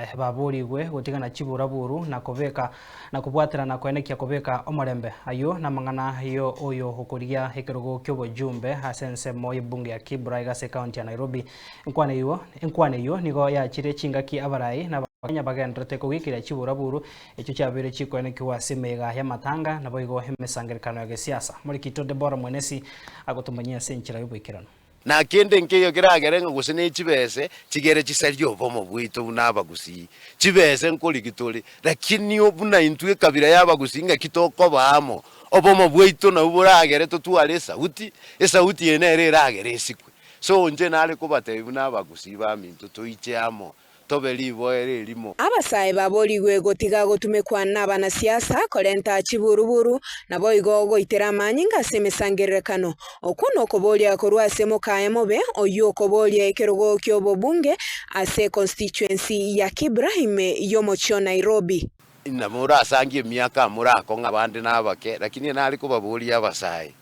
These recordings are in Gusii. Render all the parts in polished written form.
Abasae baborigwe gotigana chiburaburu na kobeka na kobwaterana koenekia kobeka omorembe. Ayio namang'ana yo oyo okorigia ekerogo ki'obojumbe ase ensemo y'ebunge ya Kibra iga ase ekaunti ya Nairobi. Enkwana eyio enkwana eyio nigo yachire chingaki abarai na Abakenya bagendererete kogikeria chiburaburu echio chiabeire chikoenekigwa ase emeyega y'amatanga naboigo emesangererekano ya gesiasa. Morikito Deborah Mwenesi agotomanyia ase enchera y'oboikeranu. Na kende nkeiyo keragere ng'a gose ne chibese chigere chisarie obomo bwaito buna abagusii. Chibese nkorigi tore, lakini buna intwe ekabira y'abagusii ng'aki tokoba amo, obomo bwaito nabwo boragere totware esauti, esauti eye nere eragere esikwe. So inche nare kobatebia buna abagusii baminto toiche amo, Tobe riboera erimo. Abasae baborigwe gotiga gotumekwa nabanasiasa korenta chiburuburu, naboigo goitera amanyinga ase emesangererekano. Okwo nokoboria korwa ase mokaye mobe oyio okoboria ekerogo ki'obobunge ase constituency ya Kibra ime y'omochie o Nairobi. Inwe morasangie emiaka morakong'a abande nabake, lakini nare kobaboria abasae,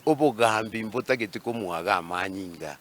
obogambi mbotagete komwaga amanyinga,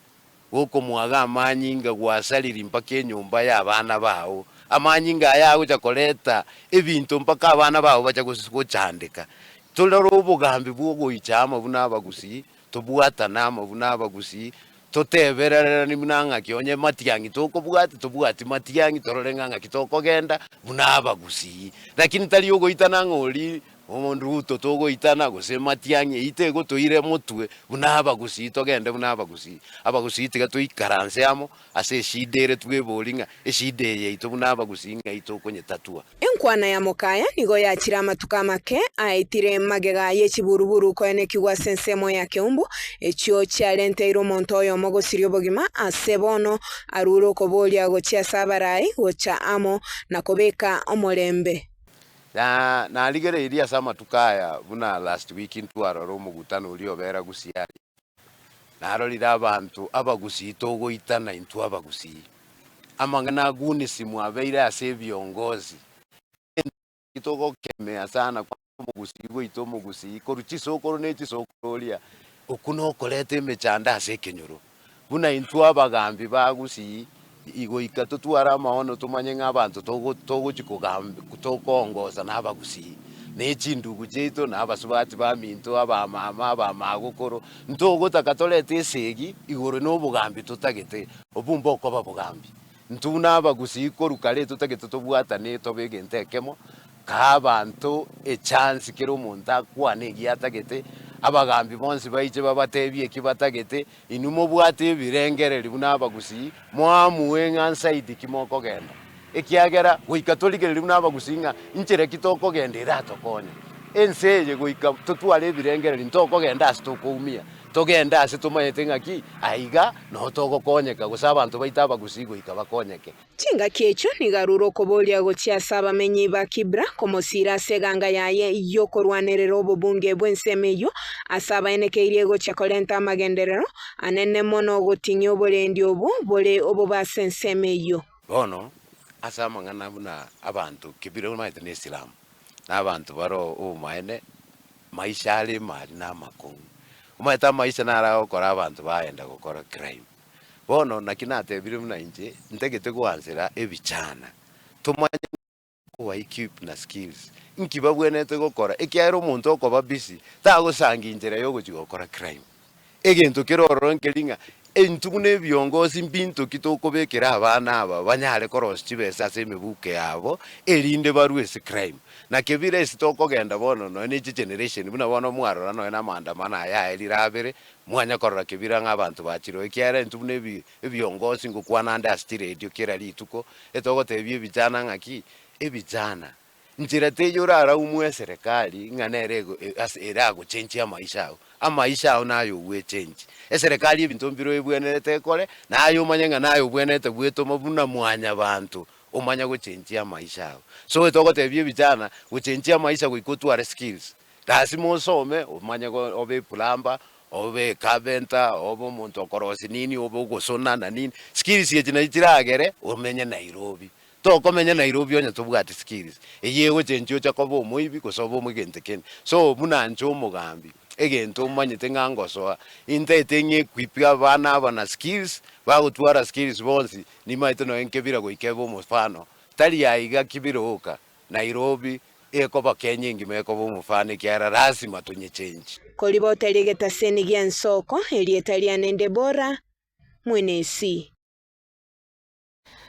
Gokomwaga amanyinga gwasariri mpaka enyomba y'abana bao, amanyinga aya agocha koreta ebinto mpaka abana bao bacha gochandeka. Torore obogambi bw'ogoicha amo buna abagusii, tobwatane amo buna abagusii, totebererani buna ng'aki onye matiang'i tokobwati, tobwati matiang'i torore ng'a ng'aki tokogenda buna abagusii. Lakini tari ogoitana ng'a oria Ruto togoitana gose matiang'i eyio tegotoire motwe buna abagusii togende buna abagusii. Abagusii tiga toikaranse amo ase eshida ere twebori ng'a eshida eye yaito buna abagusii ng'ai tokonyetatua. Enkwana ya Mokaya nigo yachire amatuko amake aetire magega ye chiburuburu koenekigwa ase ensemo ya Keumbu, echio chiarenteire omonto oyomo gosiria obogima ase bono arure okoboria gochia ase abarai gocha amo na kobeka omorembe. Na narigereirie ase amatuko aya buna last week ntwarora omogutano oria obera Gusii aria, narorire abanto abagusii togoitana intwe abagusii. Amang'ana a gunism abeire ase ebiongozi, egento togokemea sana kwanza omogusii goita omogusii korwa chisokoro ne chisokoro oria, okwo nokoreta emechando ase ekenyoro. Buna intwe abagambi ba Gusii, goika totware amaono tomanye ng'a abanto togochia tokoongosa nabagusii, ne chindugu chiaito, na abasubati baminto, abamama, abamagokoro, ntogotaka torete esegi igoro na obogambi totagete, obwo mbokoba bogambi. Intwe buna abagusii korwa kare totagete tobwatane tobe egento ekemo, kaa abanto echance kera omonto akwane egiya atagete, abagambi bonsi baiche babatebie eki batagete, Inwe mobwate ebirengererio buna abagusii, moamue ng'a nsaidi ki mokogenda, ekiagera goika torigererie buna abagusii ng'a inchera ki tokogenda eratokonye. Ense eye goika totware ebirengererio ntokogenda ase tokoumia, togende ase tomanyete ng'aki aiga noo togokonyeka, gose abanto baito abagusii goika bakonyeke. Chingaki echio nigo arure okoboria gochia ase abamenyi ba Kibra komosiira ase eganga yaye y'okorwanerera obobunge bw'ensemo eyio, ase abaenekeirie gochia korenta amagenderero anene mono goting'ia oborendi obwo bore obobe ase ensemo eyio. Bono ase amang'ana buna abanto kibira omanyete na esilamu, na abanto bare obomaene, maisha are emari na amakong'u. Omanyete amaisha naro agokora abanto bagenda gokora crime. Bono naki natebire buna inche ntagete goansera ebichana, tomanye koba equip na skills, nki babwenerete gokora ekiagera omonto okoba busy tagosangia inchera ya ogochia gokora crime. Egento kere ororo nkeri ng'a intwe buna ebiongosi mbinto ki tokobekera abana aba banyare korosia chibesa ase emebuko yabo erinde barwe ase crime. Na kebire ase tokogenda bono nonye ne chigeneration buna bono mwarora nonye na amaandamano aya aerire abere, Mwanya korora kebira ng'a abanto bachireo, ekiagera intwe buna ebiongosi ngokwana ande ase chiredio kera rituko, etogotebia ebichana ng'aki? Ebichana, nchera teiyo oraraumwe eserekari ng'a nere ase eragochenchie amaisha ao. Amaisha ao naye ogwechenchi. Eserekari ebinto mbire ebwenerete ekore, naye omanye ng'a naye obwenerete gwetoma buna mwanyabanto, omanye gochenchia amaisha ao. So etogotebia ebichana, gochenchia amaisha goika otware skills. Lasima osome, omanye obe eplumber, obe ecarpenter, obe omonto okorosia nini, obe ogosona na nini, skills echi nachi chiragere omenye Nairobi. Tokomenya Nairobi onye tobwati skills, eyio egochenchia ocha koba omoibi gose obe egento kende. So buna inche omogambi, egento omanyete ng'a ngosoa, intagete ng'a equip abana aba na skills, bagotwara skills bonsi, nimanyete nonye nkebira goika ebe omofano. Tari aiga Kibera oka, Nairobi ekoba Kenya engima ekoba omofano ekiagera lasima tonyechenji. Koriboteri egetaseni gia ensoko, erieta riane Debora, Mwenesi.